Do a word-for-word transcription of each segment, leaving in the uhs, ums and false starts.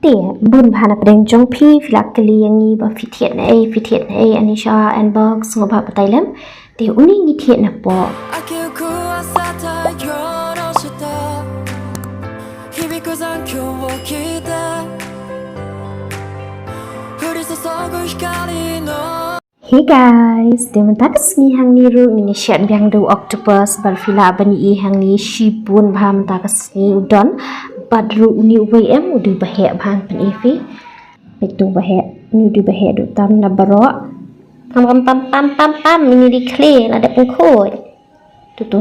Te bun bha na pdeng jong phi, phi la kylli ïa ngi ba phi thied na ei, phi thied na ei, ani sha inbox, sngewbha batai lem. Te uni ngi thied na poh. Hey guys, te mynta ka sngi hangne ruh ngin ïa shet biang da u octopus, bad phi lah ban ïohi hangne shibun bha mynta ka sngi u don. Bad ruh uni uwei em u dei ba heh bha, pyni phi. Peit tu ba heh, uni u dei ba heh duh tam na baroh. Tam tam tam tam tam tam, uni dei khleh la dep pynkhuid. Tu tu.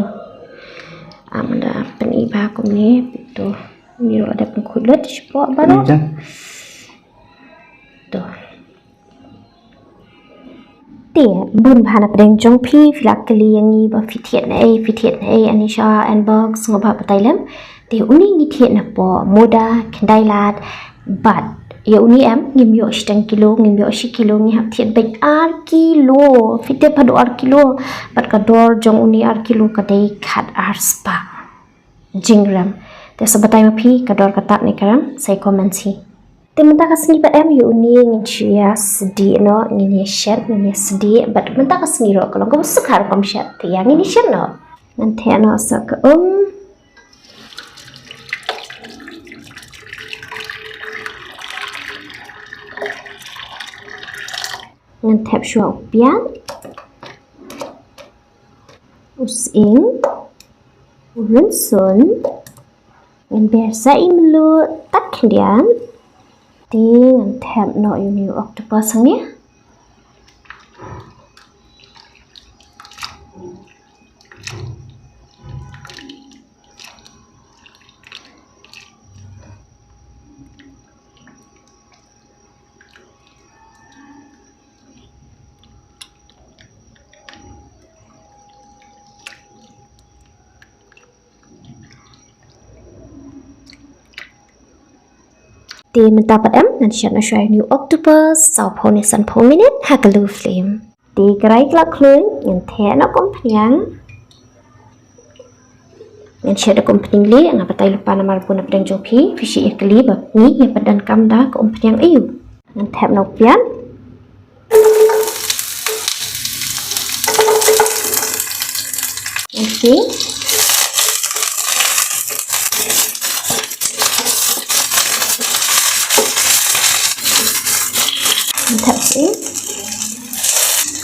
Am da pyni bha kumne, peit tu. Uni ruh la dep pynkhuid lut shapoh baroh. Tu. Te bun bha na pdeng jong phi, phi la kylli ïa ngi ba phi thied na ei, phi thied na ei, ani sha inbox, sngewbha batai lem. Te uni ngi thied na poh, moda, khyndai lad, bad ïa uni em ngim ïoh shiteng kilo, ngim ïoh shi kilo, ngi hap thied beit ar kilo. Phi tip haduh ar kilo? Bad ka dor jong uni ar kilo ka dei khat ar spah. Jingrem. Te sa batai ma phi ka dor kata ne ka rem, sa ïa comment hi. Te mynta ka sngi pat em ïa uni ngin shu ïa sdieh noh, ngin ïa shet, ngin ïa sdieh, bad mynta ka sngi ruh ka long kaba suk ha rukom shet, te ïa ngin ïa shet noh. Ngan theh noh sa ka um. Ngan thep shuwa u piat, u sying, u rynsun, ngan ber sa i mluh tak khyndiat. Te ngan thep noh ïa uni u octopus hangne. Te mynta pat em ngan shet noh shuwa ïa uni u octopus saw phew ne san phew minit ha ka low flame. Te ka rai ka la khlaiñ, ngan theh noh ka umphniang. Ngan shet da ka umphniang leh, nga batai lypa namar bun na pdeng jong phi phi shu ïa kylli ba ngi ïa pyndonkam da ka umphniang aiu. Ngan thep noh u piat. Ngan thep. Ngan thep sying.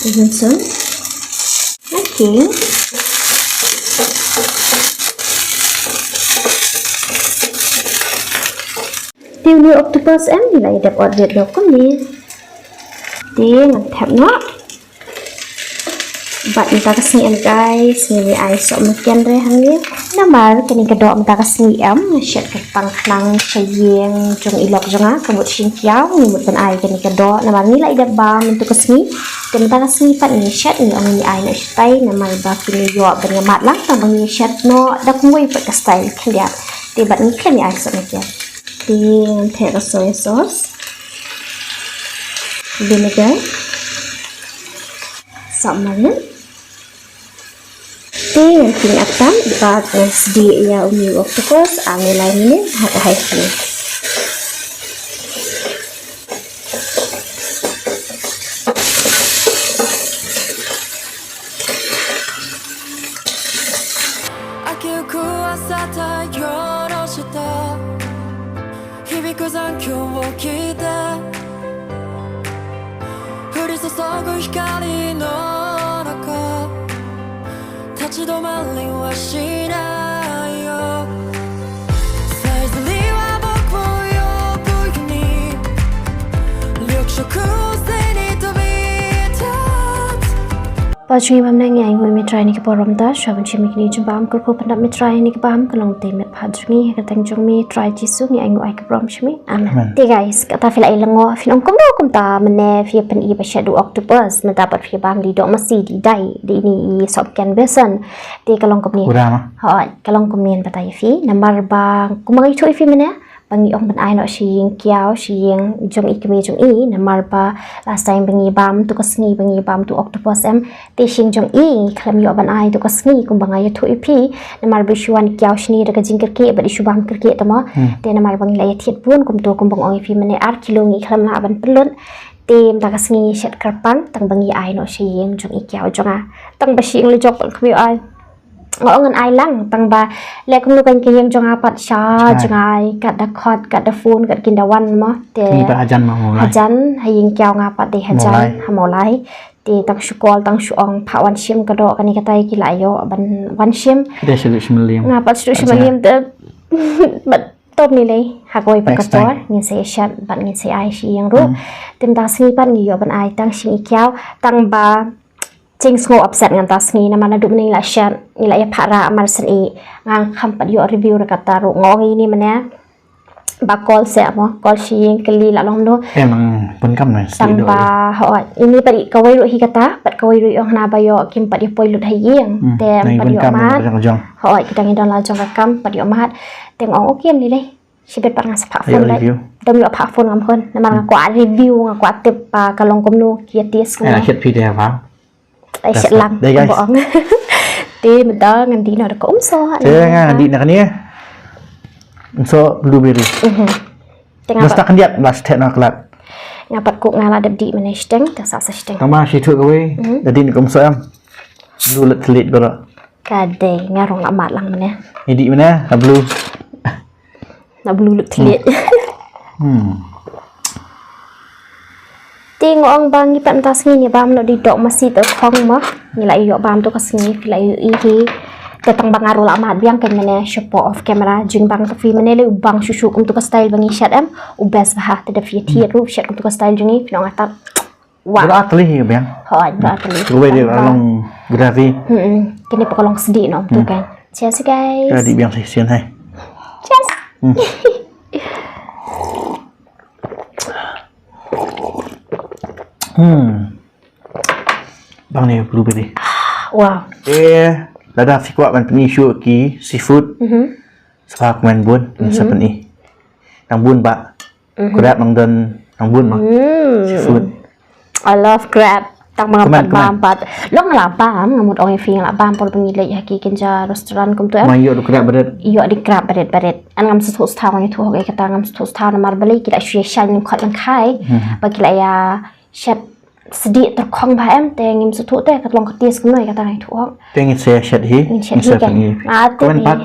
Ngan thep. Okay. Te uni u octopus em ngi la ïa dep ot rit noh kumne. Te ngan thep noh. Bad mynta ka sngi em guys, ngin ïa ai sohmynken re hangne. Namar kane ka doh mynta ka sngi em, nga shet kyrpang khnang sha ïing jong i lok jong nga, ka mut shim kiaw, ngi mut ban ai kane ka doh. Namar ngi la ïa dep bam mynta ka sngi. Te mynta ka sngi pat ngi shet, ngi ong ngi ai noh shatai, namar ba kin ïoh ban ïa mad lang, tang ba ngi shet noh da kumwei pat ka style khyndiat. Te bad ngi khlem ïa ai sohmynken. Te ngan theh ka soy sauce, vinegar, sohmarit. Te ngan khih ap tam bad ngan sdieh ïa uni u octopus ar ne lai minit ha ka high flame. Kpa jong ngi ba ha bneng, ngi ainguh ïa me Trai ha kane ka por ba mynta, shuwa ban shim ïa kine ki jingbam, kyrkhu pyndap me Trai ha kane ka bam, ka long tei met phad jong ngi, ha ka kyrteng jong me Trai Jisu ngi ainguh ai ka burom sha me. Amen. Te guys, kata phi la ïa lyngngoh, phin ong kumno kumta, mynne phi ïa pyni ba shet da u octopus, mynta pat phi ïa bam da i doh masi, da i dai, da ine i sohmynken besan. Te ka long kumne. Hooid, ka long kumne ngan batai ïa phi, namar ba kumba nga ïathuh ïa phi mynne, Ngi ong ban ai noh sha ïing kiaw, sha ïing jong i kmie jong i, namar ba last time ba ngi bam tu ka sngi, ba ngi bam tu octopus em, te sha ïing jong i ngi khlem ïoh ban ai tu ka sngi kumba nga ïathuh ïa phi, namar ba i shu wan kiaw shane da ka jingkyrkieh bad i shu bam kyrkieh te mo. Te namar ba ngi la ïathied bun kumto, kumba nga ong ïa phi mynne ar kilo ngi khlem lah ban pynlut. Te mynta ka sngi ngi shet kyrpang tang ba ngi ai noh sha ïing jong i kiaw jong nga. Tang ba sha ïing la jong pat khlem ïoh ai. Nga ong ngan ai lang tang ba leh kumno kan ka ïing jong nga pat sha jngai, kat da khot, kat da phone, kat kin da wan mo. Te ngi pat hajan ma Mawlai. Hajan ha ïing kiaw nga pat dei hajan ha Mawlai. Te tang shu call, tang shu ong phah wan shim ka doh kane katai, ki la ïoh ban wan shim. Te shu shim liam. Nga pat shu shim liam te. Bad tom ni lei ha kawei pat ka por ngin sa ïa shet bad ngin sa ïa ai sha ïing ruh. Te mynta ka sngi pat ngi ïoh ban ai tang sha ïing kiaw tang ba Jingsngew upset nga mynta sngi namar naduh mynne ngi la shet, ngi la ïa phah rah mar shen i, nga kham pat ïoh review ruh kata ruh, nga ong ïa ine mynne ba call seh mo, call sha ïing kylli la long kumno. Em, nang bun kam na sdang ba hooid ine pat i kawei ruh hi kata, pat kawei ruh i ong hana ba ïoh kim pat ïa poi lut ha ïing. Te em pat ïoh mad. Hooid, kita ngi don la jong ka kam pat ïoh mad. Te nga ong okay, em lei lei. Shibit pat nga sa phah phone. Dang ïoh phah phone ngam hun namar nga kwah review, nga kwah tip ba ka long kumno, ki ïa test kumno. Ai shet lang ba ong. Te mynta ngan dih noh da ka umsoh. Te nga dih na kane. Umsoh blueberry. Te nga pat khyndiat ba shet na klat. Nga pat kuk nga la dep dih mynne shteng, te sa sa shteng. Tang ba shi thuh kawei da dih na ka umsoh em. Blue lut thlit baroh. Ka dei nga rung la mad lang mynne. Ngi dih mynne na blue. Na blue lut thlit. Te nga ong ba ngi pat mynta sngi ngi bam noh da i doh masi tyrkhong mo. Ngi la ïoh bam tu ka sngi, phi la ïoh i hi. Te tang ba nga ruh la mad biang kein mynne, shu poi off camera, jingbang ka phi mynne lei u bang shuh shuh kum tu ka style ba ngi shet em. U best bha, te da phi thied ruh shet kum tu ka style jong ngi, phi nong atat. Wah. Bra teli hi biang. Hooid, bra teli. Kawei de long gravy. Hmm, kine pa ka long sdi nom tu kan. Cheers guys. Ka dih biang shisien hai. Cheers. Hmm. Bang ni blueberry. Wow. Eh, lada phi kwah ban pyni shuh ki seafood. Spa kmen bun, sa pyni. Nang bun ba. Crab nang don nang bun ma. Seafood. I love crab. Tang ba nga pat bam pat. Long nga la bam, nga mut ong ïa phi nga la bam por ba ngi leit ha ki kynja restaurant kumtu em. Ma ïoh da crab barit. Ïoh da crab barit barit. An ngam sngewthuh shuh, nga ïathuh hok ïa kata, ngam sngewthuh shuh namar balei ki la shu ïa shai lyngkhot lyngkhai. Ba ki la ïa shet sdieh tyrkhong bha em, te ngim sngewthuh te ka long ka taste kumno ïa kata, nga ïathuh hok. Te ngin sa shet hi. Ngin shet hi kan.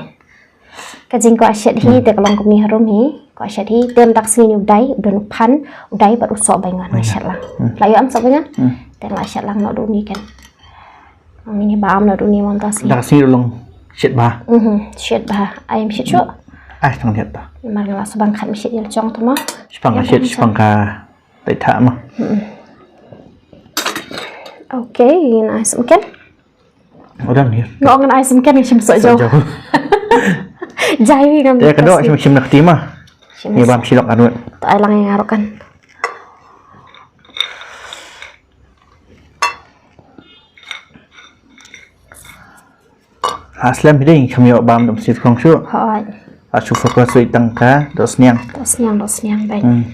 Ka jingkwah shet hi te ka long kumne harum hi, kwah shet hi. Te mynta ka sngi ni u dai, u don u phan, u dai bad u sohbaingan, nga shet lang. La ïoh em sohbaingan? Te nga la shet lang noh da une kan. Ngi bam noh da une mynta ka sngi. Mynta ka sngi ruh long shet bha. Shet bha. Ai em shet shuh. Ai tang shet bha. Mar nga la shu bang khat shet ïa la jong tu ma. Shu bang shet, shu bang ka tai tha ma. Okay, nice. Mungkin Udah ni. Nga ong ngan ai sumken ngan shim soh jaw. Jai wi ngam. Te ka doh shim shim na kti ma. Ni bam shilok anut. Ta ai lang ïa nga ruh kan. Ha slem hi ding kham ïoh bam dum sit khong shu. Hooid. Ha shu focus wi tang ka doh sniang. Doh sniang, doh sniang bai. Hmm.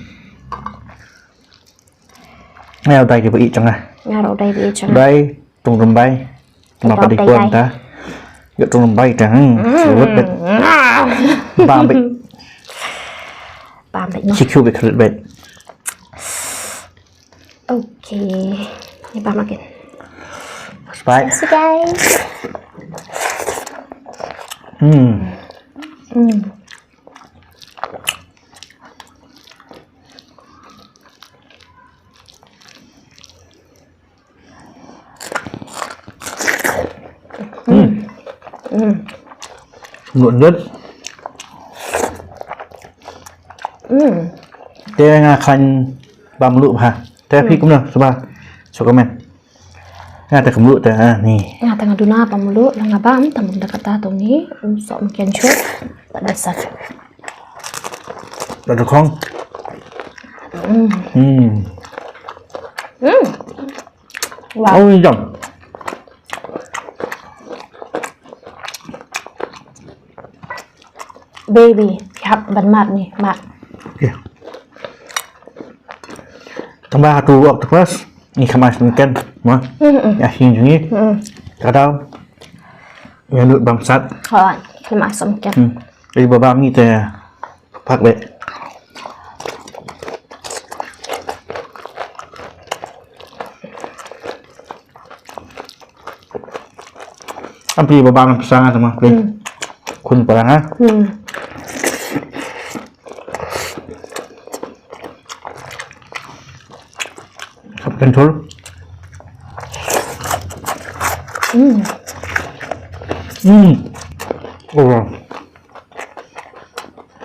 Nga dai ki ba i jong nga. Nga ruh dai ba i jong nga. Dai tung rymbai. Nga pat dei kuan ta. Ïa tung rymbai ta. Hmm. Sewet bet. Bam bet. Bam bet. Sikhu bet kredit bet. Okay. Ni bam makin. Spai. Guys. Hmm. Hmm. Hmm. Hmm. Ngut ngut. Hmm. Te nga khlaiñ bam luh bha. Te phi kumno shuwa? Shu comment. Nga te kumluh te ha ni. Nga te nga duna bam luh la nga bam tam da kata to ni um sok mken chut. Tak dasar. Tak dukong. Hmm. Hmm. Hmm. Wow. Oh, jam. Baby, phi Hap ban mad ni, mad. Okay. Tang ba tu octopus ni khamai sengken, ma. Hmm, hmm. Ya sing ni. Hmm. Kadau. Ya lut bamsat. Ha, khamai sengken. Hmm. Jadi babang ni te pak be. Ampi babang pesang sama. Hmm. Kun parang ah. Hmm. Control. Hmm. Hmm. Oh.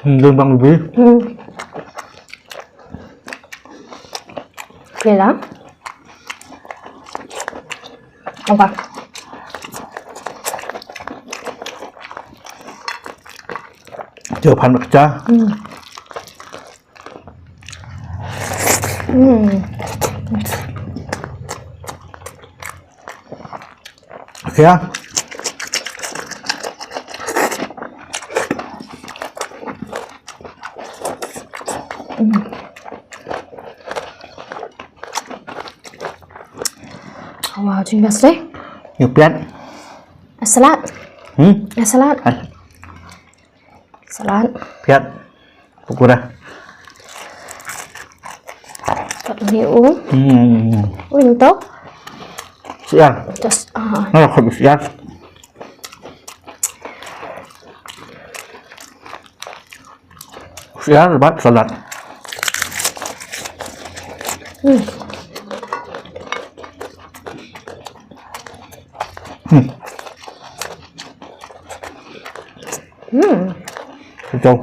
Hmm, lembang lebih. Hmm. Okay lah. Apa? Cuba pan pecah. Hmm. Hmm. Okay ah. Hmm. Wow, jing best deh. Ïa piat. Salad. Hmm? Salad. Hai. Salad. Piat. Pukura. Kat ni u. Hmm. U ni to. Siar. Just ah. Nah, kau siar. Siar bat salad. Hmm. Hmm. Hmm. Betul.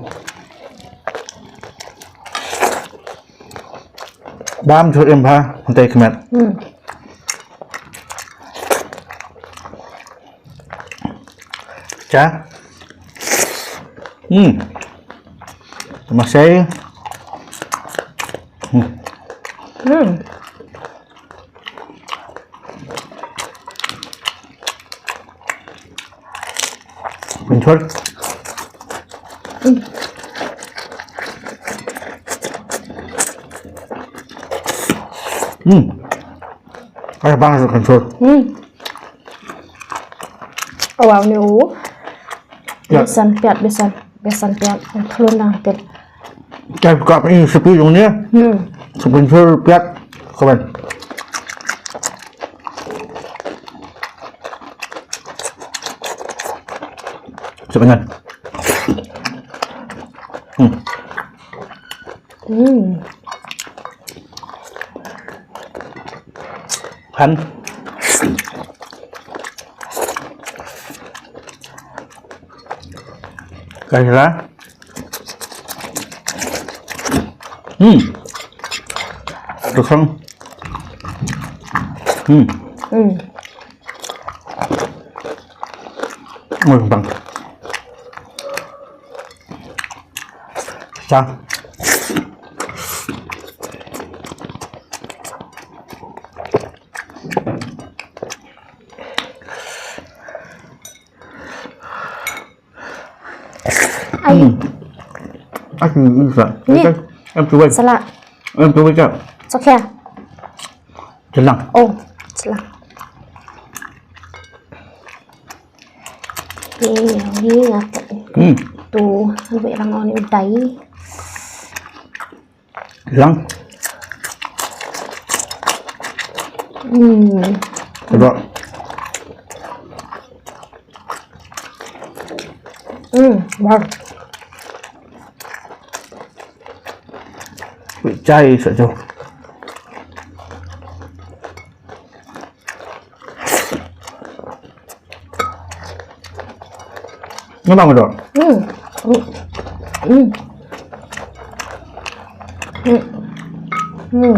Bam chut im ha, hyntai khmat. Hmm. Cha. Hmm. Masih. Hmm. Hmm. Pinchol. Hmm. Ay, bang sa control. Hmm. Oh, wow, ni u. Ya. Besan piat, besan, besan piat. Thlun dang tit. Ka ka ini sepi dong ni. Hmm. Sepi sur piat. Kawan. Sebenarnya. Hmm. Hmm. Kan? Kaya. Hmm. Tukang. Hmm. Hmm. Oh, bang. Sa. Ai. Hmm. Aku bisa. Ni. Em tu wei. Salah. Em tu wei ka. Sokya. Jelang. Oh, jelang. Ni, ni apa? Hmm. Tu, ambil orang ni udai. Lang. Hmm. Sedap. Hmm, bang. Wih, cai saja. Ngapa ngedok? Hmm. Hmm. Hmm. Hmm.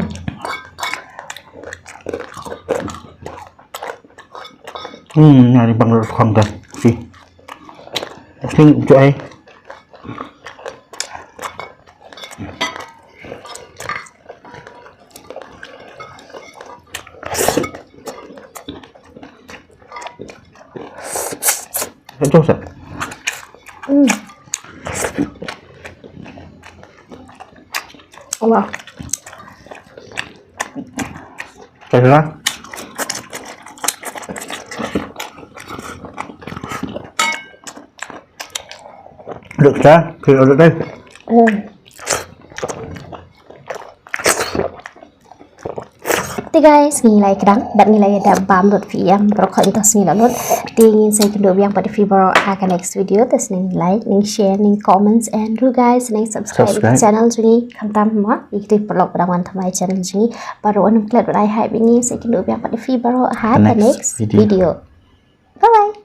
Hmm, nyari bang kham dah. Si. Sing cuai. Joseph. Hmm. Wow. Kaya. Duk sa, kaya duk dai. Hmm. Te guys, ngi la ïa kdang, bad ngi la ïa dap bam lut phi ïam, baroh khoit ngi to sngi la lut. Te ngin sa ïakynduh biang pat ïa phi baroh ha ka next video, te sa ning like, ning share, ning comments, and ruh guys, ning subscribe ïa ka channel jong ngi, khamtam mo, ïa kito ki paralok ba dang wan thymmai channel jong ngi. Baroh wan ym klet bad ai hype ïa ngi, sa ïakynduh biang pat ïa phi baroh ha ka next video. Bye bye.